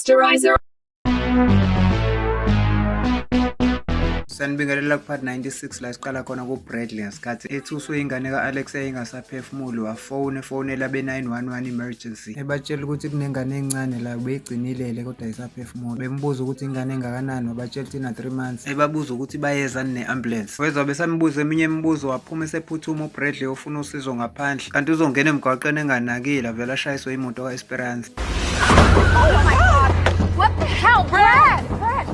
Posterizer. Sanibingelela ku-part 96 la siqala khona ku-Bradley ngesikhathi ethuswe ingane ka-Alex eyayingasaphefumuli wafona efonela be-911 emergency ebatshela ukuthi kunengane encane la beyigcinilele kodwa ayisaphefumuli. Bembuza ukuthi ingane engakanani, wabatshela ukuthi ina-3 months. Ebabuza ukuthi bayeza ne-ambulance. Wezwa besambuza eminye imibuzo, waphuma esephuthuma uBradley ofuna usizo ngaphandle, kanti uzongena emgwaqeni enganakile avele ashayiswe imoto ka-Esperance. Oh my God! What the hell, Brad? Brad!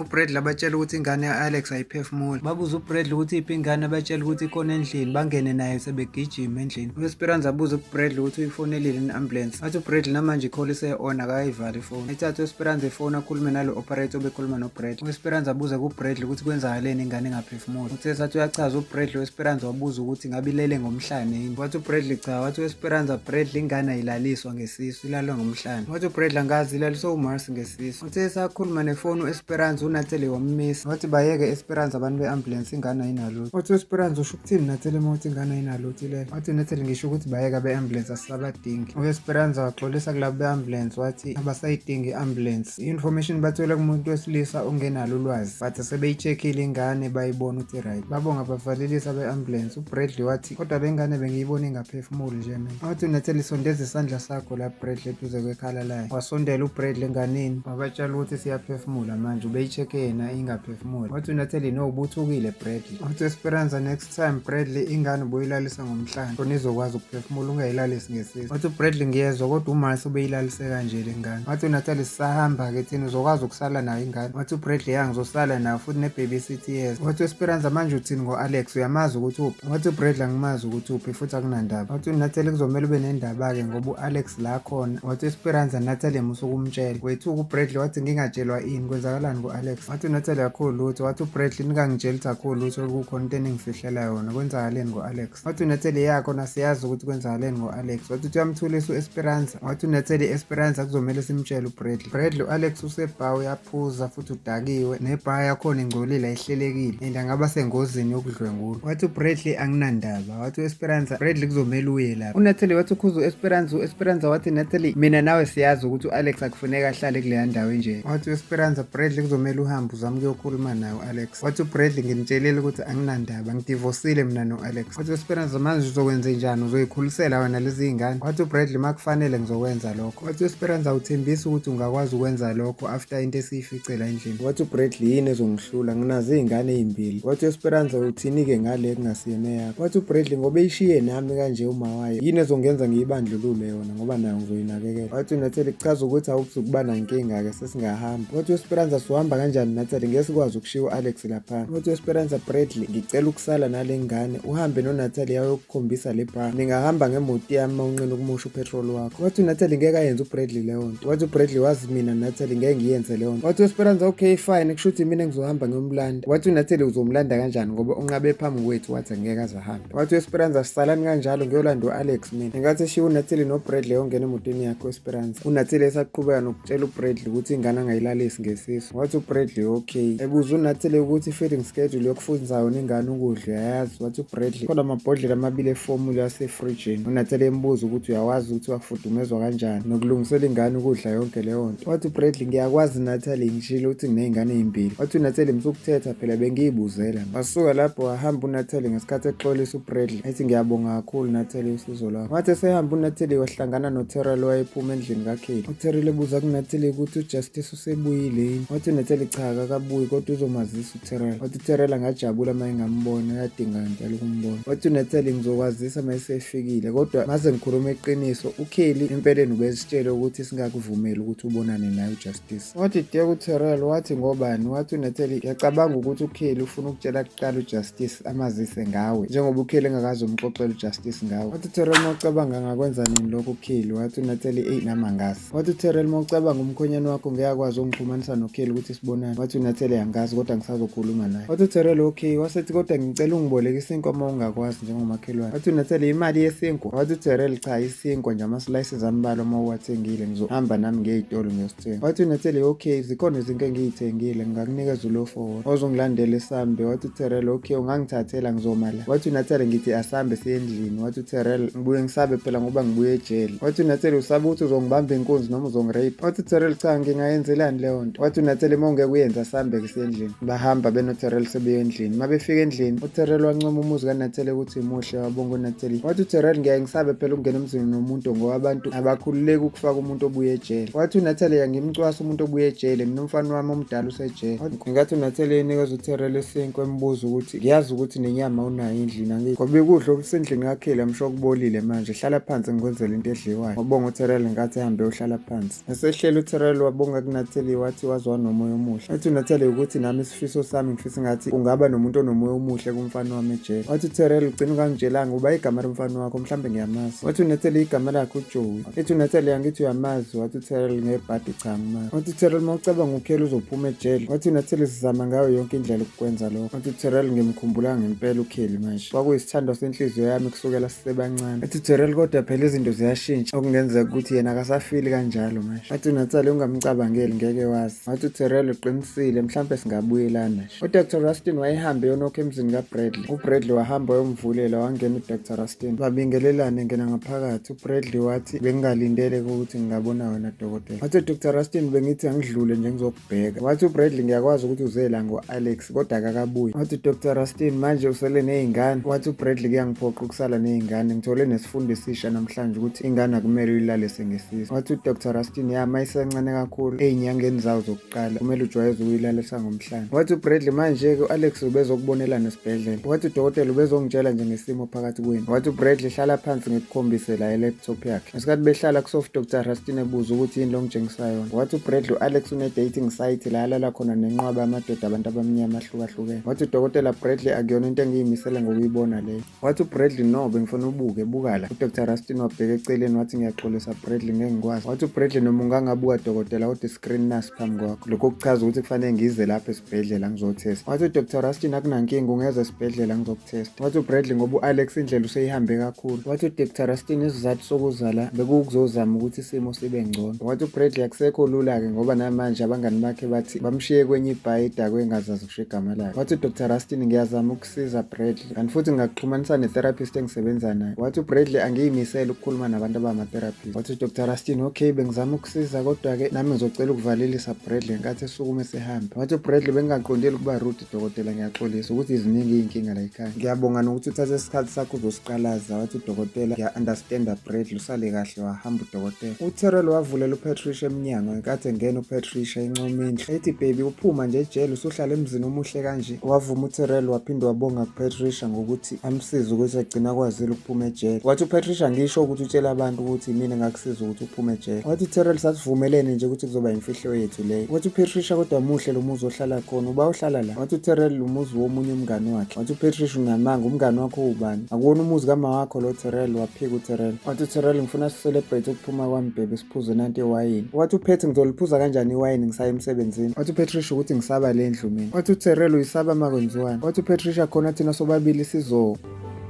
UBradley abatshela ukuthi ingane ya-Alex ayiphefumuli. Babuza uBradley ukuthi iphi ingane, abatshela ukuthi ikhona endlini, bangene nayo sebegijima endlini. U-Esperanza abuze kuBradley ukuthi uyifonelile i-ambulance. Athi uBradley namanje i-call ise-on, akayivali ifoni. Ethathe u-Esperanza ifoni akhulume nalo operator obekhuluma noBradley. U-Esperanza abuze kuBradley ukuthi kwenzakaleni ingane ingaphefumuli. Uthe sathi uyachaza uBradley, u-Esperanza wabuza ukuthi ngabe ilele ngomhlane yini. Wathi uBradley cha, wathi u-Esperanza Bradley ingane ayilaliswa ngesisu, ilalwa ngomhlane. Wathi uBradley angazi ilaliswa uMars ngesisu. Uthe esakhuluma nefoni u-Esperanza uNathele wammisa. Wathi bayeke Esperanza abantu be-ambulance ingane ayinalutho. Wathi u-Esperanza usho ukuthini Nathele uma uthi ingane ayinalutho ilele. Wathi uNathele ngisho ukuthi bayeke abe-ambulance asisabadingi. U-Esperanza waxolisa kulabo be-ambulance wathi abasayidingi i-ambulance. I-information bathole kumuntu wesilisa ongenalo ulwazi. Bathi sebeyi-check-ile ingane bayibona ukuthi right. Babonga bavalelisa abe-ambulance. UBradley wathi kodwa le ngane bengiyibona ingaphefumuli nje mina. Wathi uNathele sondeza isandla sakho la Bradley eduze kwekhala layo. Wasondela uBradley enganeni wabatshela ukuthi siyaphefumula manje, ubeyi-check-e yena ingaphefumuli. Wathi uNathele no, ubuthukile Bradley. Wathi Esperanza next time Bradley ingane uboyilalisa ngomhlane khona izokwazi ukuphefumula, ungayilalisi ngesisu. Wathi uBradley ngiyezwa kodwa uMarcy ubeyilalise kanje le ngane. Wathi uNathele sisahamba-ke thina, uzokwazi ukusala nayo ingane. Wathi uBradley ya ngizosala nayo futhi ne-babysit iyeza. Wathi uEsperanza manje uthini ngo-Alex, uyamazi ukuthi uphi? Wathi uBradley angimazi ukuthi uphi futhi akunandaba. Wathi uNathele kuzomele ube nendaba-ke ngoba u-Alex la khona. Wathi uEsperanza Nathele musa ukumtshela. Wethuka uBradley wathi ngingatshelwa ini, kwenzakalani ku-Alex? Wathi uNathele akukho lutho. Wathi uBradley ningangitsheli ukuthi akukho lutho, kukhona into eningifihlela yona, kwenzakaleni ngo-Alex? Wathi uNathele ya khona siyazi ukuthi kwenzakaleni ngo-Alex. Wathi uthi uyamthulisa u-Esperanza. Wathi uNathele i-Esperanza kuzomele simtshele uBradley. Bradley u-Alex usebha uyaphuza futhi udakiwe nebha yakhona ingcolile ayihlelekile and angaba sengozini yokudlwengulwa. Wathi uBradley anginandaba. Wathi u-Esperanza Bradley kuzomele uye lapha. UNathele wathi ukhuza u-Esperanza, u-Esperanza wathi Nathele mina nawe siyazi ukuthi u-Alex akufuneka ahlale kuleya ndawo enje. Wathi u-Esperanza Bradley kuzomele uhambe uzame ukuyokhuluma naye u-Alex. Wathi uBradley nginitshelile ukuthi anginandaba, ngidivosile mina no-Alex. Wathi uEsperanza manje uzokwenze njani, uzoyikhulisela wena lezi zingane? Wathi uBradley makufanele ngizokwenza lokho. Wathi uEsperanza uthembisa ukuthi ungakwazi ukwenza lokho after into esiyifice la endlini. Wathi uBradley yini ezongihlula, nginazo izingane ezimbili. Wathi uEsperanza uthini-ke ngale kungasiyona eyakho? Wathi uBradley ngoba eyishiye nami kanje uma wayo, yini ezongenza ngiyibandlulule yona ngoba nayo ngizoyinakekela. Wathi uNatheli kuchaza ukuthi awuzukuba nankinga-ke sesingahamba. Wathi uEsperanza sohamba kanjani Natalie, ngeke sikwazi ukushiya u-Alex laphana. Wathi uEsperanza Bradley ngicela ukusala nale ngane uhambe noNatalie ayokukhombisa le bar. Ningahamba ngemoti yami uma unqena ukumosha upetrol wakho. Wathi uNatalie ngeke ayenze uBradley leyo nto. Wathi uBradley wazi mina Natalie ngeke ngiyenze leyo nto. Wathi uEsperanza okay fine kusho ukuthi mina ngizohamba ngiyomlanda. Wathi uNatalie uzomlanda kanjani ngoba unqabe phambi kwethu wathi angeke aze ahambe. Wathi uEsperanza sisalani kanjalo ngiyolanda u-Alex mina. Ngenkathi eshiya uNathile noBradley ongena emotweni yakhe uEsperanza. UNathile esaqhubeka nokutshela uBradley ukuthi ingane angayilalisi ngesisu. Wathi uBradley okay. Ebuza uNathile ukuthi i-feeding schedule yokufunza yona ingane ukudla uyayazi. Wathi uBradley khona amabhodlela amabili efomula asefrijini. UNathile embuza ukuthi uyawazi ukuthi wafudumezwa kanjani nokulungisela ingane ukudla yonke leyo nto. Wathi uBradley ngiyakwazi Natalie ngishilo ukuthi nginey'ngane ey'mbili. Wathi uNatalie msukuthetha phela bengiyibuzela. Wasuka lapho wahamba uNatalie ngesikhathi exolisa uBradley ethi ngiyabonga kakhulu Natalie usizo lwakho. Wathi esehamba uNatalie wahlangana noTerrell owayephuma endlini kaKelly. UTerrell ebuza kuNatalie ukuthi uJustice usebuyile yini. Wathi uNatalie cha akakabuyi kodwa uzomazisa uTerrell. Wathi uTerrell angajabula uma engambona, uyadinga ngempela ukumbona. Wathi uNatalie ngizokwazisa uma esefikile kodwa maze ngikhuluma iqiniso uKelly empeleni ubesitshele ukuthi singakuvumeli ukuthi ubonane naye uJustice. Wathi de kuTerrell wathi ngobani? Wathi uNatalie ngiyacabanga ukuthi uKelly ufuna ukutshela kuqala uJustice amazise ngawe njengoba uKelly engakaze umxoxela uJustice ngawe. Wathi uTerrell uma ucabanga angakwenza nini lokho uKelly? Wathi uNatalie eyi nami angazi. Wathi uTerrell uma ucabanga umkhonyane wakho ngeke akwazi ukungixhumanisa noKelly ukuthi sibonane. ufunani. Wathi uNathele angazi kodwa ngisazokhuluma naye. Wathi uTerrell okay, wasethi kodwa ngicela ungiboleke isinkwa uma ungakwazi njengomakhelwane. Wathi uNathele imali yesinkwa. Wathi uTerrell cha isinkwa nje ama-slices ambalwa uma uwathengile ngizohamba nami ngiye ey'tolo ngiyosithenga. Wathi uNathele okay zikhona izinto engiy'thengile ngingakunikeza ulofu owodwa. Ozongilandela esambe. Wathi uTerrell okay ungangithathela ngizoma la. Wathi uNathele ngithi asambe siye endlini. Wathi uTerrell ngibuye ngisabe phela ngoba ngibuye ejele. Wathi uNathele usaba ukuthi uzongibamba inkunzi noma uzongirape. Wathi uTerrell cha ngingayenzelani leyo nto. Wathi uNathele uma ungeke uyenze asambe ke siye endlini. Bahamba benoTerrell sebeya endlini. Uma befika endlini uTerrell wancoma umuzi kaNathele ukuthi muhle wabonga uNathele. Wathi uTerrell ngiyaye ngisabe phela ukungena emzini nomuntu ngoba abantu abakhululeki ukufaka umuntu obuye ejele. Wathi uNathele yangimcwasa umuntu obuye ejele mina umfana wami omdala usejele. Ngenkathi uNathele enikeza uTerrell isinkwa embuza ukuthi ngiyazi ukuthi nenyama unayo endlini angithi ngoba ukudla okusendlini kaKheli amsho kubolile manje hlala phansi ngikwenzele into edliwayo. Wabonga uTerrell ngenkathi ehambe uhlala phansi. Esehleli uTerrell wabonga kuNatheli wathi waze wanomoya omuhle. Wathi uNatheli ukuthi nami isifiso sami ngifisa ngathi ungaba nomuntu onomoya omuhle kumfana wami ejele. Wathi uTerrell ugcina ungangitshelanga uba igama lomfana wakho mhlambe ngiyamazi. Wathi uNatheli igama lakhe uJoey. Ethi uNatheli angithi uyamazi. Wathi uTerrell ngebhadi cha angimazi. Wathi uTerrell uma ucabanga uKelly uzophuma ejele. Wathi uNatheli sizama ngayo yonke indlela ukukwenza lokho. Wathi uTerrell ngimkhumbula ngempela uKelly manje. Kwakuyisithandwa senhliziyo yami kusukela sisebancane. Athi Terrell kodwa phela izinto ziyashintsha okungenzeka ukuthi yena akasafili kanjalo manje. Athi uNathali ungamcabangeli ngeke wazi. Wathi uTerrell uqinisile mhlampe singabuyelana nje. UDr Rustin wayehambe yonokho emzini kaBradley. UBradley wahamba wayomvulela wangena uDr Rustin. Babingelelane ngena ngaphakathi. UBradley wathi bengingalindele ukuthi ngingabona wena dokotela. Wathi uDr Rustin bengithi angidlule nje ngizokubheka. Wathi uBradley ngiyakwazi ukuthi uze la ngo-Alex kodwa akakabuyi. Wathi uDr Rustin manje usele nezingane. Wathi uBradley kuyangiphoqa ukusala nezingane. Ngithole nesifundo esisha namhlanje ukuthi ingane akumele uyilalise ngesisu. Wathi uDr Rustin ya mayisencane kakhulu ey'nyangeni zawo zokuqala kumele ujwayeze ukuyilalisa ngomhlane. Wathi uBradley manje-ke u-Alex ubezokubonela nesibhedlela. Wathi udokotela ubezongitshela nje ngesimo phakathi kwenu. Wathi uBradley hlala phansi ngikukhombise la e-laptop yakhe. Ngesikhathi behlala kusofa uDr Rustin ebuza ukuthi yini lo ngitshengisa yona. Wathi uBradley u-Alex une-dating site la alala khona nenqwaba yamadoda abantu abamnyama ahlukahlukene. Wathi udokotela Bradley akuyona into engiyimisele ngokuyibona leyo. Wathi uBradley no bengifuna ubuke buka la. UDr Rustin wabheka eceleni wathi ngiyaxolisa Bradley ngeke ngikwazi. Wathi uBradley noma ungangabuka dokotela kodwa iscreen nasi phambi kwakho. Lokho kuchaza ukuthi kufanele ngize lapha esibhedlela ngizothesta. Wathi uDr Rustin akunankinga ungeza esibhedlela ngizokuthesta. Wathi uBradley ngoba u-Alex indlela useyihambe kakhulu. Wathi uDr Rustin isizathu sokuza la bekuwukuzozama ukuthi isimo sibe ngcono. Wathi uBradley akusekho lula-ke ngoba namanje abangani bakhe bathi bamshiye kwenye ibhayi edakwe engazazi kusho igama lakhe. Wathi uDr Rustin ngiyazama ukusiza Bradley kanti futhi ngingakuxhumanisa ne-therapist engisebenza naye. Wathi uBradley angiyimisele ukukhuluma nabantu abama-therapist. Wathi uDr Rustin okay bengizama ukusiza kodwa-ke nami ngizocela ukuvalelisa Bradley ngenkathi esukume sehamba. Wathi uBradley bengingaqondile ukuba rude dokotela ngiyaxolisa ukuthi ziningi iy'nkinga la ekhaya. Ngiyabonga nokuthi uthathe isikhathi sakho uzosiqalaza. Wathi udokotela ngiya-understanda Bradley usale kahle wahamba udokotela. UTerrell wavulela uPatricia emnyango ngenkathi engena uPatricia encoma indlu. Ethi baby uphuma nje ejele usuhlala emzini omuhle kanje. Wavuma uTerrell waphinde wabonga kuPatricia ngokuthi amsize ukuthi agcine akwazile ukuphuma ejele. Wathi uPatricia ngisho ukuthi utshela abantu ukuthi mina ngakusiza ukuthi uphume ejele. Wathi uTerrell sasivumelene nje ukuthi kuzoba imfihlo yethu leyo. Wathi uPatricia kodwa muhle lo muzi ohlala khona uba uhlala la. Wathi uTerrell lo muzi womunye umngani wakhe. Wathi uPatricia unamanga umngani wakho ubani? Akuwona umuzi kama wakho lo Terrell waphika uTerrell. Wathi uTerrell ngifuna si-celebrate ukuphuma kwami baby siphuze nanti iwayini. Wathi uPat ngizoliphuza kanjani iwayini ngisaya emsebenzini. Wathi uPatricia ukuthi ngisaba le ndlu mina. Wathi uTerrell uyisaba makwenziwani. Wathi uPatricia khona thina sobabili sizo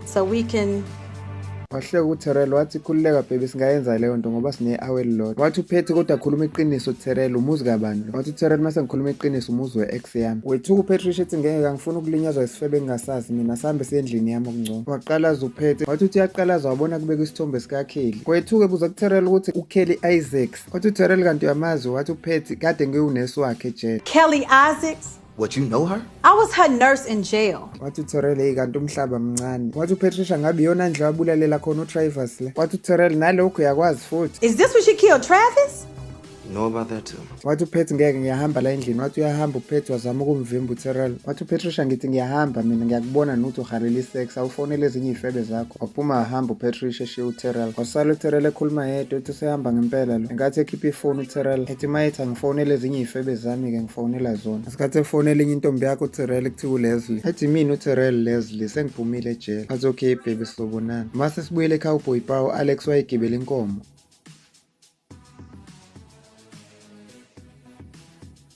So we can Wahleka uTerrell wathi khululeka baby singayenza leyo nto ngoba sine-hour elilodwa. Wathi uPetty kodwa khuluma iqiniso Terrell umuzi kabani lo? Wathi uTerrell mase ngikhuluma iqiniso umuzi we-ex yami. Wethuka uPatricia ethi ngeke angifuni ukulinyazwa isifebe engingasazi mina sihambe siye endlini yami okungcono. Waqalaza uPetty wathi uthi uyaqalaza wabona kubekwa isithombe sikaKelly. Wethuka ebuza kuTerrell ukuthi uKelly Isaacs. Wathi uTerrell kanti uyamazi wathi uPetty kade ngiwunesi wakhe ejele. Kelly Isaacs? What, you know her? I was her nurse in jail. Wathi uTerrell hey kanti umhlaba mncane. Wathi uPatricia ngabe iyona ndlu abulalela khona uTravers le. Wathi uTerrell nalokhu uyakwazi futhi. Is this where she killed Travis? You know about that too. Wathi uPet ngeke ngiyahamba la endlini. Wathi uyahamba uPet wazama ukumvimba uTerrell. Wathi uPatricia ngithi ngiyahamba mina ngiyakubona nokuthi uhalela isex awufonele ezinye izifebe zakho. Waphuma wahamba uPatricia eshiya uTerrell. Wasala uTerrell ekhuluma yedwa ethi usehamba ngempela lo. Ngenkathi ekhipha ifoni uTerrell ethi mayethi angifonele ezinye izifebe zami-ke ngifonela zona. Ngesikhathi efonela enye intombi yakhe uTerrell kuthiwa uLeslie. Ethi mina uTerrell Leslie sengiphumile ejele. Athi okay baby sizobonana. Mase sibuyele eCowboy Bar u-Alex wayegibela inkomo.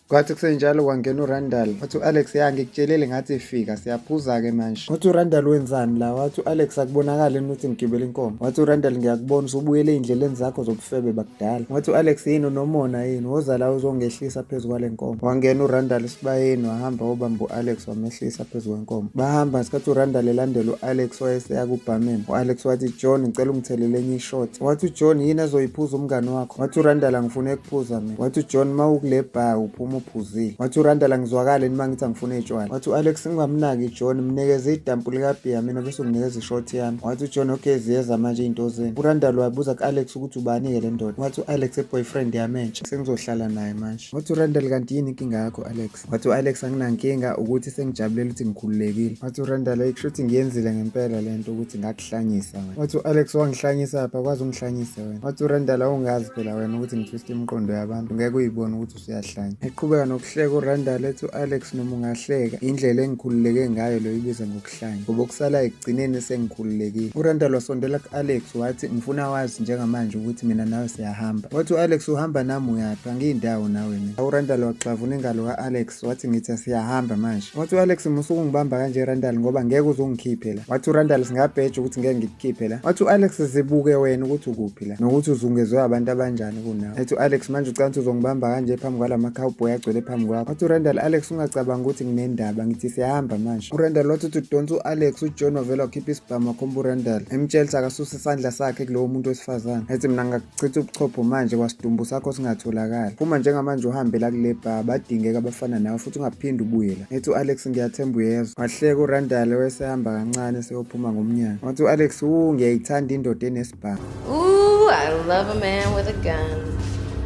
Kwathi kusenjalo kwangena uRandall. Wathi u-Alex, ya ngikutshelile ngathi fika siyaphuza-ke manje. Wathi uRandall wenzani la? Wathi u-Alex akubonakali yini ukuthi ngigibele inkomo. Wathi uRandall ngiyakubona usubuyele ey'ndleleni zakho zobufebe bakudala. Wathi u-Alex yini unomona yini? Woza la uzongehlisa phezu kwale nkomo. Wangena uRandall esibayeni wahamba wobamba u-Alex wamehlisa phezu kwenkomo. Bahamba ngesikhathi uRandall elandela u-Alex wayeseya kubhameni. U-Alex wathi John ngicela ungithelele enye ishot. Wathi uJohn yini azoyiphuza umngani wakho? Wathi uRandall angifune ukuphuza mina. Wathi uJohn uma ukule bar uphuma uphuzile. Wathi uRandall angizwakali yini uma ngithi angifune itshwala. Wathi u-Alex ungamnaki John mnikeze idampu likabhiya mina bese unginikeza ishot yami. Wathi uJohn okay ziyeza manje iy'nto zenu. URandall wabuza ku-Alex ukuthi ubani-ke le ndoda. Wathi u-Alex i-boyfriend yami entsha sengizohlala naye manje. Wathi uRandall kanti yini inkinga yakho Alex? Wathi u-Alex anginankinga ukuthi sengijabulela ukuthi ngikhululekile. Wathi uRandall hey kusho ukuthi ngiyenzile ngempela le nto ukuthi ngakuhlanyisa wena. Wathi u-Alex wangihlanyisa pha kwazi ungihlanyise wena. Wathi uRandall awungazi phela wena ukuthi ngithwista imiqondo yabantu ngeke uyibone ukuthi usuyahlanya. Eqhubeka nokuhleka uRandall ethi u-Alex noma ungahleka indlela engikhululeke ngayo lo ibiza ngokuhlanya ngoba okusala ekugcineni sengikhululekile. URandall wasondela ku-Alex wathi ngifuna wazi njengamanje ukuthi mina nawe siyahamba. Wathi u-Alex uhamba nami uyaphi angiyindawo nawe mina. URandall waxavuna ingalo ka-Alex wathi ngithi siyahamba manje. Wathi u-Alex musa ukungibamba kanje Randall ngoba ngeke uze ungikhiphe la. Wathi uRandall singabheja ukuthi ngeke ngikukhiphe la. Wathi u-Alex zibuke wena ukuthi ukuphi la nokuthi uzungezwe abantu abanjani kunawe. Ethi u-Alex manje ucabanga ukuthi uzongibamba kanje phambi kwalama cowboy agcwele phambi kwakho. Wathi uRandall Alex ungacabangi ukuthi nginendaba ngithi siyahamba manje. URandall wathi uthi udonsa u-Alex uJohn wavela wakhipha isibhamu wakhomba uRandall emtshela ukuthi akasuse isandla sakhe kulowo muntu wesifazane. Ethi mina ngingakuchitha ubuchopho manje kwasidumbu sakho singatholakali. Phuma njengamanje uhambe la kule bar badingeka abafana nawe futhi ungaphinde ubuye la. Ethi u-Alex ngiyathemba uyezwa. Wahleka uRandall wesehamba kancane seyophuma ngomnyango. Wathi u-Alex wu ngiyayithanda indoda enesibhamu. Ooh, I love a man with a gun.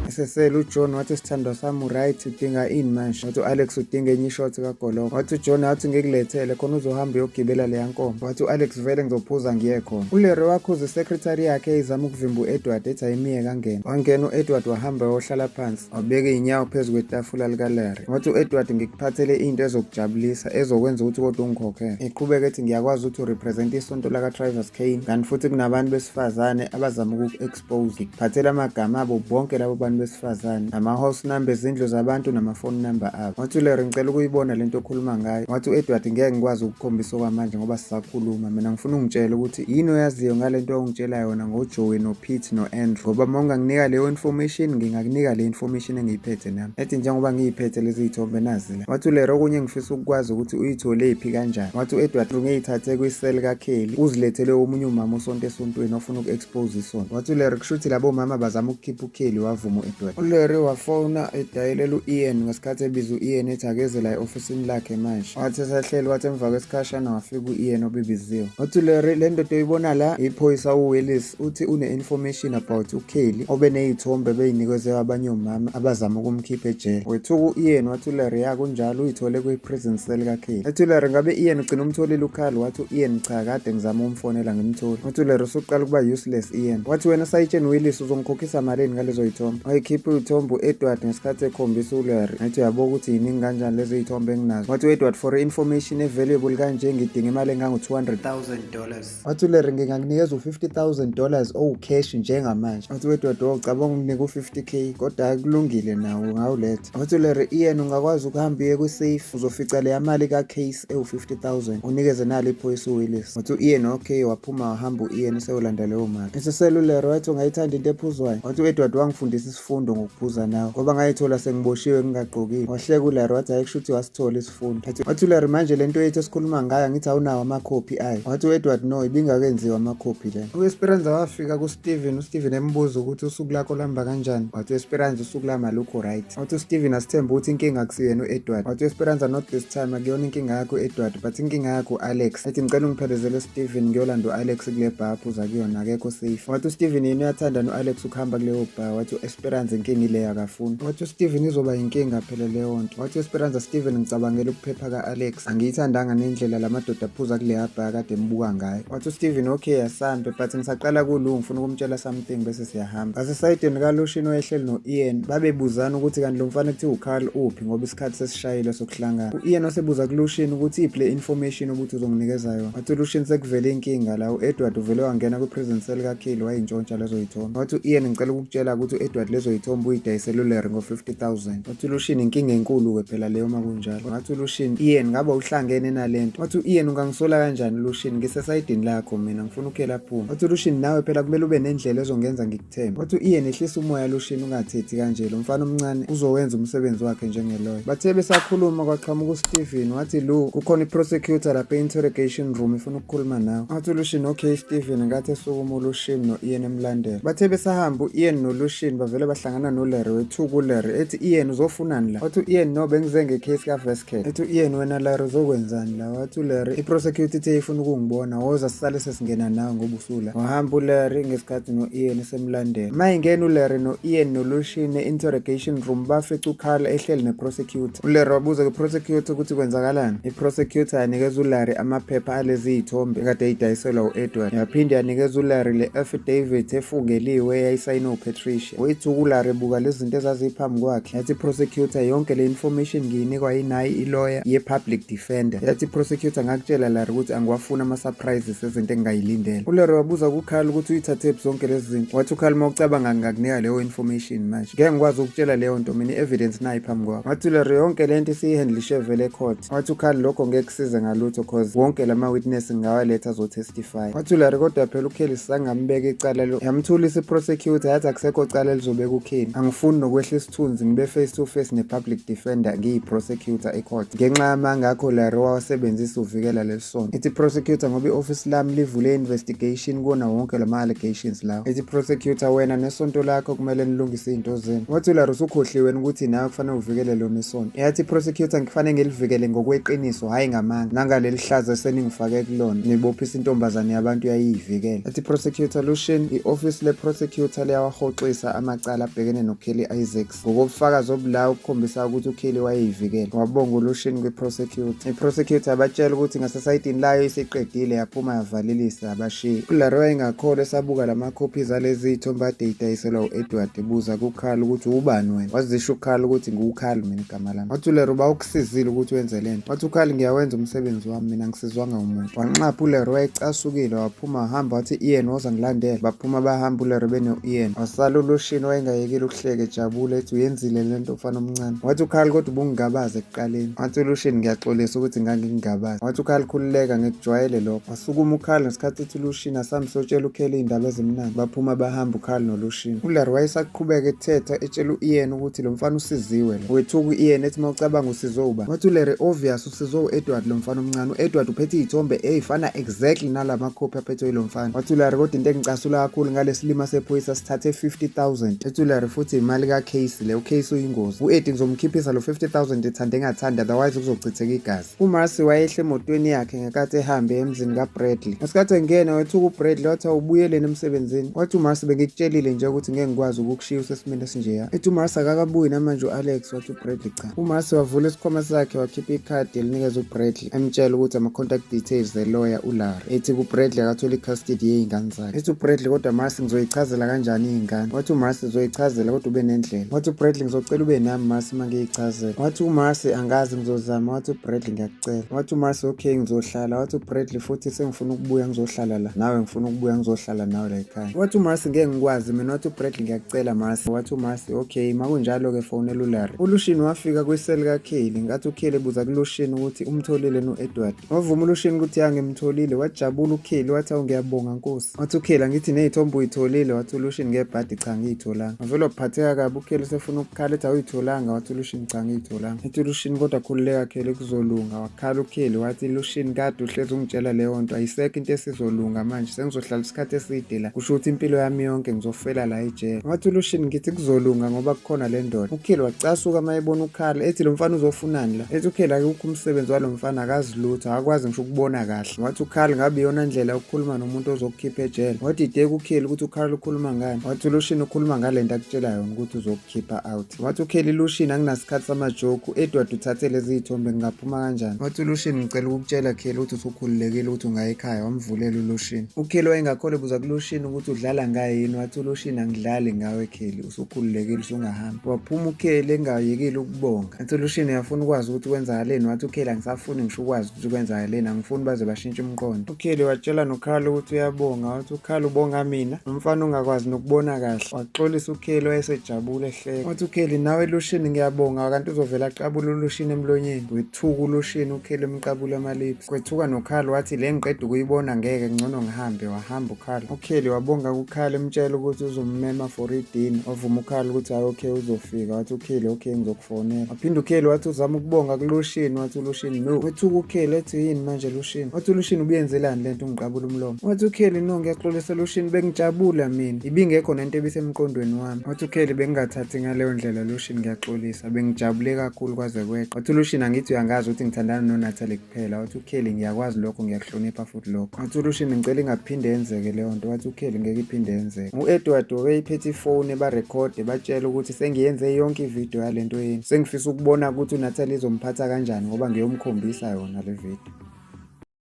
Esesele uJohn wathi sithandwa sami uright udinga ini manje? Wathi u-Alex udinga enye ishot kagoloko. Wathi uJohn wathi ngikulethele khona uzohamba uyogibela leya nkomo. Wathi u-Alex vele ngizophuza ngiye khona. ULeroy wakhuza isecretary yakhe eyizama ukuvimba u-Edward ethi ayimiyeke angene. Wangena u-Edward wahamba wayohlala phansi wabeka iy'nyawo phezu kwetafula likaLarry. Wathi u-Edward ngikuphathele into ezokujabulisa ezokwenza ukuthi kodwa ungikhokhele. Eqhubeka ethi ngiyakwazi ukuthi urepresent isonto laka-Travis Kane kanti futhi kunabantu besifazane abazama ukuku-expose. Ngikuphathele amagama abo bonke labo bantu besifazane, nama-house number ezindlu zabantu nama-phone number abo. Wathi uLarry ngicela ukuyibona lento okhuluma ngayo. Wathi u-Edward ngeke ngikwazi ukukhombisa okwamanje ngoba sisakhuluma. Mina ngifuna ungitshele ukuthi yini oyaziyo ngale nto ongitshela yona ngoJoey noPete no-Andrew ngoba uma unganginika leyo information ngingakunika le information engiyiphethe nami. Ethi njengoba ngiyiphethe lezi zithombe nazi la. Wathi uLero okunye engifisa ukukwazi ukuthi uyithole phi kanjani. Wathi u-Edward ngiyithathe kwi-cell kaKelly uzilethele omunye umama osonto esontweni ofuna uku-expose isonto. Wathi uLero kusho ukuthi labo mama bazama ukukhipha uKelly wavuma u-Edward. ULarry wafona edayelela u-Ian ngesikhathi ebiza u-Ian ethi akeze la e-ofisini lakhe manje. Wathi esahleli wathi emva kwesikhashana wafika u-Ian obebiziwe. Wathi uLarry le ndoda oyibona la iphoyisa uWillis uthi une-information about uKelly obeney'thombe bey'nikezwe abanye omama abazama ukumkhipha ejele. Wethuka u-Ian wathi uLarry ya kunjalo uyithole kwi-prison cell kaKelly. Ethi uLarry ngabe Ian ugcina umtholile uCarl? Wathi u-Ian cha kade ngizama ukumfonela ngimtholi. Wathi uLarry usuqala ukuba useless Ian. Wathi wena sayitsheni Willis uzongikhokhisa malini ngalezo yithombe? Wayikhipha iy'thombe u-Edward ngesikhathi ekhombisa uLarry. Ngathi uyabo ukuthi yiningi kanjani lezo y'thombe enginazo. Wathi u-Edward for information evaluable kanje ngidinga imali engango-$200,000. Wathi uLarry ngingakunikeza u-$50,000 owucash njengamanje. Wathi u-Edward oh cabanga unginika u-50K kodwa kulungile nawo ungawuletha. Wathi uLarry Ian ungakwazi ukuhamba uye kwi-safe uzofica leya mali ka-case ewu-50,000 unikeze nalo iphoyisa uWillis. Wathi u-Ian okay waphuma wahamba u-Ian useyolanda leyo mali. Esesele uLarry wathi ungayithanda into ephuzwayo. Wathi u-Edward wangifundisa isifundo ngokuphuza nawe ngoba ngayithola sengiboshiwe ngingagqokile. Wahleka uLarry wathi hhayi kusho ukuthi wasithola isifundo. Wathi uLarry manje le nto yethu esikhuluma ngayo angithi awunawo amakhophi ayo. Wathi u-Edward no ibingakenziwa amakhophi le. U-Esperanza wafika kuSteven, uSteven embuza ukuthi usuku lakho luhamba kanjani. Wathi u-Esperanza usuku lami alukho right. Wathi uSteven asithembe ukuthi inkinga akusiyena u-Edward. Wathi u-Esperanza not this time akuyona inkinga yakho u-Edward but inkinga yakho u-Alex. Ethi ngicela ungiphelezele Steven ngiyolanda u-Alex kule bar aphuza kuyona akekho safe. Wathi uSteven yena uyathanda no-Alex ukuhamba kuleyo bar. Wathi u-Esperanza inkinga ileyo akafuni. Wathi uSteven izoba yinkinga phela leyo nto. Wathi u-Esperanza Steven ngicabangela ukuphepha ka-Alex. Angiyithandanga nendlela la madoda aphuza kuleya bar kade embuka ngayo. Wathi uSteven okay asambe but ngisaqala kulu ngifuna ukumtshela something bese siyahamba. Ngasesayidini kaLucian owayehleli no-Ian babebuzana ukuthi kanti lo mfana kuthiwa uCarl uphi ngoba isikhathi sesishayile sokuhlangana. U-Ian wasebuza kuLucian ukuthi iphi le information ukuthi uzonginikeza yona. Wathi uLucian sekuvele inkinga la u-Edward uvele wangena kwi-prison cell kaKelly wayintshontsha lezo yithombe. Wathi u-Ian ngicela ukukutshela ukuthi u-Edward lezo lezo yithombe uyidayisele uLarry ngo-50,000. Wathi uLucian inkinga enkulu-ke phela leyo uma kunjalo. Wathi uLucian, Ian ngabe uhlangene nalento. Wathi u-Ian ungangisola kanjani Lucian, ngisesayidini lakho mina ngifuna uKelly aphume. Wathi uLucian nawe phela kumele ube nendlela ezongenza ngikuthembe. Wathi u-Ian ehlisa umoya Lucian ungathethi kanje, lo mfana omncane uzowenza umsebenzi wakhe njengeloya. Bathe besakhuluma kwaqhamuka uSteven wathi Lu kukhona i-prosecutor lapha e-interrogation room ifuna ukukhuluma nawe. Wathi uLucian okay Steven, ngathi esukuma uLucian no-Ian emlandela. Bathe besahamba u-Ian noLucian bavele bahlangana noLarry, wethuka uLarry ethi Ian uzofunani la? Wathi u-Ian no bengize nge-case kaVasquez. Ethi u-Ian wena Larry uzokwenzani la? Wathi uLarry i-prosecutor ithe ifuna ukungibona, woza sisale sesingena nawe ngoba usula. Wahamba uLarry ngesikhathi no-Ian esemlandela. Uma ingena uLarry no-Ian noLucian e-interrogation room bafica uCarl ehleli ne-prosecutor. ULarry wabuza kwi-prosecutor ukuthi kwenzakalani. I-prosecutor yanikeza uLarry amaphepha alezi zithombe ekade eyidayiselwa u-Edward. Yaphinde yanikeza uLarry le affidavit efungeliwe eyayisayinwe uPatricia. Wethuka uLarry ebuka lezi zinto ezaziphambi kwakhe. Yathi i-prosecutor yonke le information ngiyinikwa yinayi i-lawyer ye-public defender. Yathi i-prosecutor ngakutshela Larry ukuthi angiwafuni ama-surprises ezinto engingayilindele. ULarry wabuza kuCarl ukuthi uyithathephi zonke lezi zinto. Wathi uCarl uma ucabanga ngingakunika leyo information manje. Ngeke ngikwazi ukutshela leyo nto mina i-evidence nayi phambi kwakho. Wathi uLarry yonke lento isiyihandlishe vele ecourt. Wathi uCarl lokho ngeke kusize ngalutho cause wonke lama witness ngingawaletha azotestify. Wathi uLarry kodwa phela uKelly sisangambeka icala lo. Yamthulisa i-prosecutor yathi akusekho cala elizobeka uKelly. Angifuni nokwehla isithunzi ngibe face to face ne-public defender ngiyi-prosecutor ecourt. Ngenxa yamanga akho Larry wawasebenzisa uvikela leli sonto. Ithi prosecutor ngoba i-office lami livule investigation kuwona wonke lama allegations lawo. Ithi prosecutor wena nesonto lakho kumele nilungise izinto zenu. Wathi uLarry usukhohliwe ukuthi nawe kufanele uvikele lona isonto. Yathi prosecutor ngifanele ngilivikele ngokweqiniso hhayi ngamanga. Nangaleli hlazo eseningifake kulona nibophisa intombazane yabantu yayiyivikela. Yathi prosecutor Lucian i-office le-prosecutor liyawahoxisa amacala abhekene noKelly Isaacs ngokobufakazi obulawo ukukhombisa ukuthi uKelly wayeyivikela. Wabonga uLucian kwi-prosecutor. I-prosecutor yabatshela ukuthi ngasesayidini layo isiqedile yaphuma yavalelisa yabashiya. ULarry wayengakholwa esabuka lama copies alezi zithombe ade idayiselwa u-Edward ebuza kuCarl ukuthi ubani wena. Wazisho uCarl ukuthi ngiwuCarl mina igama lami. Wathi uLarry uba ukusizile ukuthi wenze lento. Wathi uCarl ngiyawenza umsebenzi wami mina ngisizwanga umuntu. Wanxapha uLarry wayecasukile waphuma wahamba wathi Ian woza ngilandele. Baphuma bahamba uLarry beno-Ian. Wasala uLucian wayengayekile ukuhleka ejabula ethi uyenzile lento mfana omncane. Wathi uCarl kodwa ubungingabaza ekuqaleni. Wathi uLucian ngiyaxolisa ukuthi ngangingabaza. Wathi uCarl khululeka ngikujwayele lokho. Wasukuma uCarl ngesikhathi ethi uLucian asambe sotshela uKelly iy'ndaba ezimnandi. Baphuma bahamba uCarl noLucian. ULarry wayesaqhubeka ethetha etshela u-Ian ukuthi lo mfana usiziwe lo. Wethuka u-Ian ethi uma ucabanga usizwe ubani. Wathi uLarry obvious usizwe u-Edward lo mfana omncane. U-Edward uphethe iy'thombe ey'fana exactly nalamakhophi aphethwe yilo mfana. Wathi uLarry kodwa into engicasula kakhulu ngalesilima sephoyisa sithathe 50,000. Ethi uLarry futhi imali kaCasey le. uCasey uyingozi. U-Eddie ngizomkhiphisa lo 50,000 ethande engathandi otherwise kuzochitheka igazi. UMarcy wayehle emotweni yakhe ngenkathi ehambe emzini kaBradley. Ngesikhathi engena wethuka uBradley wathi awubuyeleni emsebenzini. Wathi uMarcy bengikutshelile nje ukuthi ngeke ngikwazi ukukushiya usesimeni esinjeya. Ethi uMarcy akakabuyi namanje u-Alex wathi uBradley cha. UMarcy wavula isikhwama sakhe wakhipha ikhadi elinikeza uBradley emtshela ukuthi ama-contact details zeloya uLarry. Ethi kuBradley akathole i-custody yey'ngane zakhe. Ethi uBradley kodwa Marcy ngizoyichazela kanjani iy'ngane? Wathi uMarcy uzoyichazela kodwa ube nendlela. Wathi uBradley ngizocela ube nami Marcy uma ngiyichazela. Wathi uMarcy angazi ngizozama. Wathi uBradley ngiyakucela. Wathi uMarcy okay ngizohlala. Wathi uBradley futhi sengifuna ukubuya ngizohlala la nawe ngifuna ukubuya ngizohlala nawe la ekhaya. Wathi uMarcy ngeke ngikwazi mina. Wathi uBradley ngiyakucela Marcy. Wathi uMarcy okay makunjalo-ke fonela uLarry. ULucian wafika kwiseli kaKelly ngathi uKelly ebuza kuLucian ukuthi umtholile no-Edward. Wavuma uLucian ukuthi ya ngimtholile. Wajabula uKelly wathi awu ngiyabonga nkosi. Wathi uKelly angithi ney'thombe uyitholile. Wathi uLucian ngebhadi cha ngiyitholanga. Wavele waphatheka kabi uKelly usefuna ukukhala ethi awuyitholanga. Wathi uLucian cha ngiyitholanga. Ethi uLucian kodwa khululeka Kelly kuzolunga. Wakhala uKelly wathi Lucian kade uhlezi ungitshela leyo nto ayisekho into esizolunga manje sengizohlala isikhathi eside la. Kusho ukuthi impilo yami yonke ngizofela la ejele. Wathi uLucian ngithi kuzolunga ngoba kukhona le ndoda. UKelly wacasuka uma ebona uKhal ethi lo mfana uzofunani la. Ethi uKelly akukho umsebenzi walo mfana akazi lutho akakwazi ngisho ukubona kahle. Wathi uKhal ngabe iyona ndlela yokukhuluma nomuntu ozokukhipha ejele. Wadideka uKelly ukuthi uKhal ukhuluma ngani. Wathi uLucian ukhuluma ngale nto akutshela yona ukuthi uzokukhipha out. Wathi uKelly Lucian anginasikhathi samajoku Edward uthathe lezi zithombe ngingaphuma kanjani. Wathi uLucian ngicela ukukutshela Kelly ukuthi usukhululekile ukuthi ungaya ekhaya. Wamvulela uLucian. UKelly wayengakholwa ebuza kuLucian ukuthi udlala ngaye yini. Wathi uLucian angidlali ngawe Kelly usukhululekile usungahamba. Waphuma uKelly engayekile ukubonga. Wathi uLucian uyafuna ukwazi ukuthi kwenzakaleni. Wathi uKelly angisafuni ngisho ukwazi ukuthi kwenzakaleni angifuni baze bashintshe umqondo. UKelly watshela noKhal ukuthi uyabonga. Wathi uKhal ubonga mina umfana ongakwazi nokubona kahle. Waxolisa uKelly wayesejabule ehleka. Wathi uKelly nawe Lushini ngiyabonga kanti uzovela aqabule uLushini emlonyeni. Wethuka uLushini uKelly emqabula ama-lips. Kwethuka noKhal wathi le ngiqeda ukuyibona ngeke ngcono ngihambe. Wahamba uKhal. UKelly wabonga kuKhal emtshela ukuthi uzommema for idina. Wavuma uKhal ukuthi hayi okay uzofika. Wathi uKelly okay ngizokufonela. Waphinda uKelly wathi uzama ukubonga kuLushini. Wathi uLushini no. Wethuka uKelly ethi yini manje Lushini? Wathi uLushini ubuyenzelani lento ungiqabula umlomo? Wathi uKelly no ngiyaxolisa Lushini bengijabula mina. Ibingekho nento ebisemqondweni wami. Wathi uKelly bengingathathi ngaleyo ndlela Lushini ngiyaxolisa. Bengijabule kakhulu kwaze kweqa. Wathi uLushini angithi uyangazi ukuthi ngithandana noNatalie kuphela. Wathi uKelly ngiyakwazi lokho ngiyakuhlonipha futhi lokho. Wathi uLushini ngicela ingaphinde yenzeke leyo nto. Wathi uKelly ngeke iphinde yenzeke. U-Edward wayephethe ifoni ebarekhode batshela ukuthi sengiyenze yonke ividiyo yalento yenu. Sengifisa ukubona ukuthi uNatalie izomphatha kanjani ngoba ngiyomkhombisa yona le vidiyo.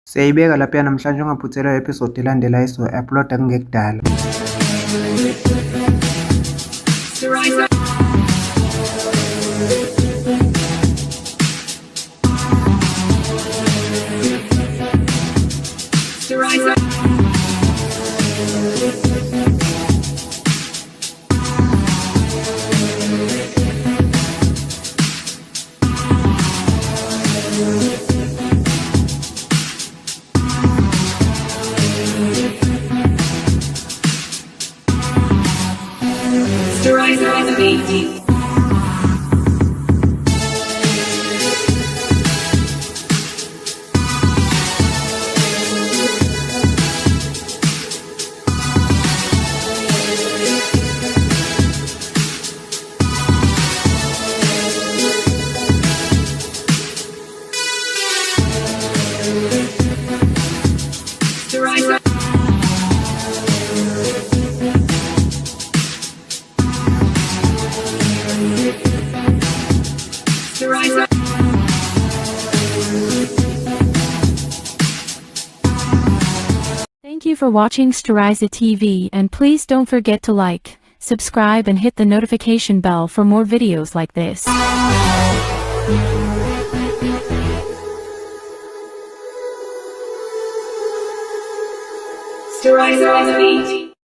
Siyayibeka lapha namhlanje ungaphuthelwa episode elandelayo esizoyi-uploada kungekudala. Thank you for watching Steriza TV and please don't forget to like, subscribe and hit the notification bell for more videos like this. Steriza on the beat.